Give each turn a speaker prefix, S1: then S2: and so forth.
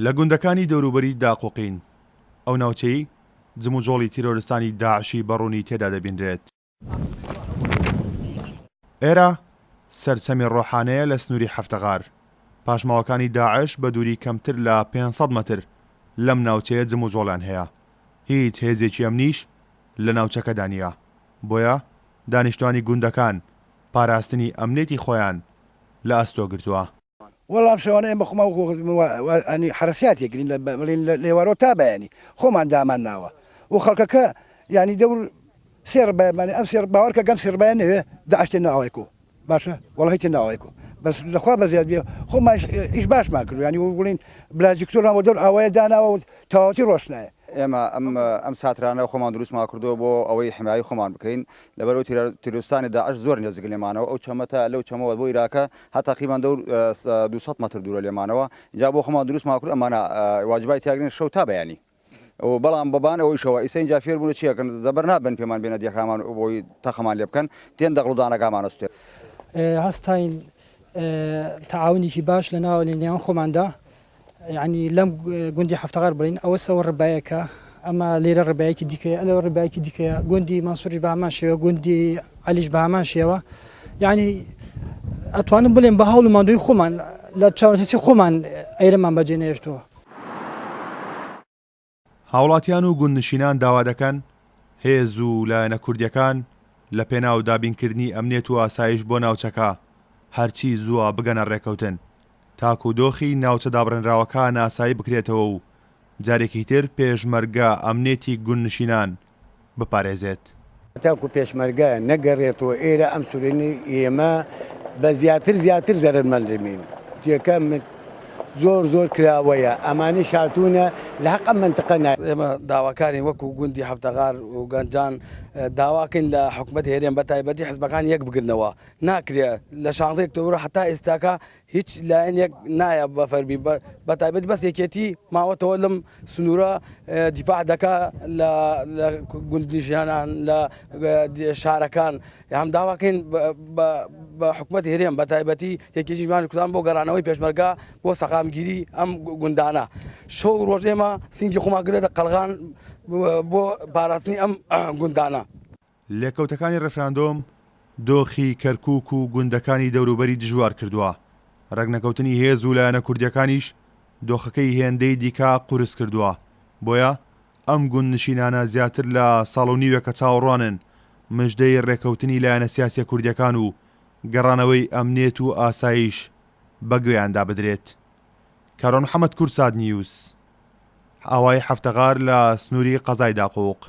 S1: لە گوندەکانی دەوروبەری داقوقین، ئەو ناوچەی جموجۆڵی تیرۆرستانی داعشی بە ڕوونی تێدا دەبینرێت. ئێرە سەر چەمی ڕۆحانەیە لە سنووری حەفتەغار. پاشماوەکانی داعش بە دووری کەمتر لە 500 مەتر لەم ناوچەیە جموجۆڵیان هەیە. هیچ هێزێکی ئەمنیش لە ناوچەکەدا نییە. بۆیە دانیشتوانی گوندەکان پاراستنی ئەمنیەتی خۆیان لە ئەستۆ گرتووە.
S2: وەڵا ئەم شەوانە ئێمە خۆمان وەکو ئەنی حەرەسیات یەکرین لە بڵێن لە ئێوارەوە تا بەیانی خۆمان دامان ناوە و خەڵکەکە یانی دەور سێ ڕبایەمانێ ئەم سێ باوەڕکە گەم سێ ڕبایە نەوێ داعش تێ ناوەی کو باشە وەڵی تێ ناوەی کو بەس لەخوا بەزیاد بێ خۆمان ئیش باشمان کرد ینی بڵین بلاجکتۆرمان بۆ دەور ئاوایە داناوە و تەواوەتی ڕۆشنایە.
S3: ئێمە ئەم ئەم ساترانە خۆمان دروستمان کردووە بۆ ئەوەی حمایەی خۆمان بکەین لەبەرئەوەی تیرۆرستانی داعش زۆر نێزیک لێمانەوە ئەو چەمە تا لەو چەمەوە بۆ ئیراکە هە تەقریبەن دەور 200 مەتر دوورە لێمانەوە جا بۆ خۆمان دروستمان کرد ئەمانە واجبای تیاگرین شەو تا بەیانی و بەڵام بەبان ئەوەیشەوە ئیسە ئینجا فێر بوون چی ئەکەن زەبەر نابن پێمان بێنە دیەکامان بۆی تەقەمان لێ بکەن تێن دەغڵ و دانەکامان ئەسوتێن.
S4: هەستاین تەعاونێکی باش لە ناو لە نێوان خۆماندا یانی لەم گوندی حەفتەغار بڵین ئەوە سەوە ڕبایەکە ئەمە لێرە ڕبایەکی دیکەیە ئەلەوە ڕبایەکی دیکەیە گوندی مەنسووریش بە هەمان شێوە گوندی عەلیش بە هەمان شێوە یعنی ئەتوانم بڵێم بە هەوڵ و ماندووی خۆمان لە چاونەترسی خۆمان ئێرەمان بەجێ نەهێشتووە.
S1: هاوڵاتیان و گوندنشینان داوا دەکەن هێز و لایەنە کوردییەکان لە پێناو دابینکردنی ئەمنیەت و ئاسایش بۆ ناوچەکە هەرچی زووە بگەنە ڕێکەوتن تاکو دۆخی ناوچە دابڕێنراوەکان ئاسایی بکرێتەوە و جارێکی تر پێشمەرگە ئەمنیەتی گوندنشینان بپارێزێت.
S2: تاکو پێشمەرگە نەگەرێتەوە ئێرە ئەم سورێنەی ئێمە بە زیاتر زیاتر زەرەرمەند دەبین جێکە زۆر زۆر کراوەیە ئەمانەی شاتوونە لە هەق ئەم مەنتقە نا.
S5: ئێمە داواکارین وەکو گوندی حەفتەغار و گەنجان داواکەین لە حکومەتی هەرێم بە تایبەتی حزبەکان یەک بگرنەوە ناکرێ لە شانزەی ئۆکتۆبرەوە هەتا ئێستاکە هیچ لایەنێک نایە بە فەرمی بە تایبەت بەس یەکێتی ماوەتەوە لەم سنوورە دیفاع دەکا لە گوندنیژیانان لە شارەکان هەم داواکەین بە حکوومەت هەرێم بە تایبەتی یەکێتی ژوانی کوردستان بۆ گەڕانەوەی پێشمەرگە بۆ سەقامگیری ئەم گوندانە شەو ڕۆژ ئێمە سینگی خۆمان گرێتە قەڵغان بۆ پاراستنی ئەم گوندانە.
S1: لێکەوتەکانی ڕێفراندۆم دۆخی کەرکوک و گوندەکانی دەوروبەری دژوار کردووە، ڕێکنەکەوتنی هێز و لایەنە کوردییەکانیش دۆخەکەی هێندەی دیکە قورس کردووە، بۆیە ئەم گوندنشینانە زیاتر لە ساڵ و نیوێکە چاوەڕوانن مژدەی ڕێکەوتنی لایەنە سیاسیە کوردییەکان و گەڕانەوەی ئەمنیەت و ئاسایش بە گوێیاندا بدرێت. کاروان محەمەد کوردسات نیوز، ئاوایی حەفتەغار لە سنووری قەزای داقوق.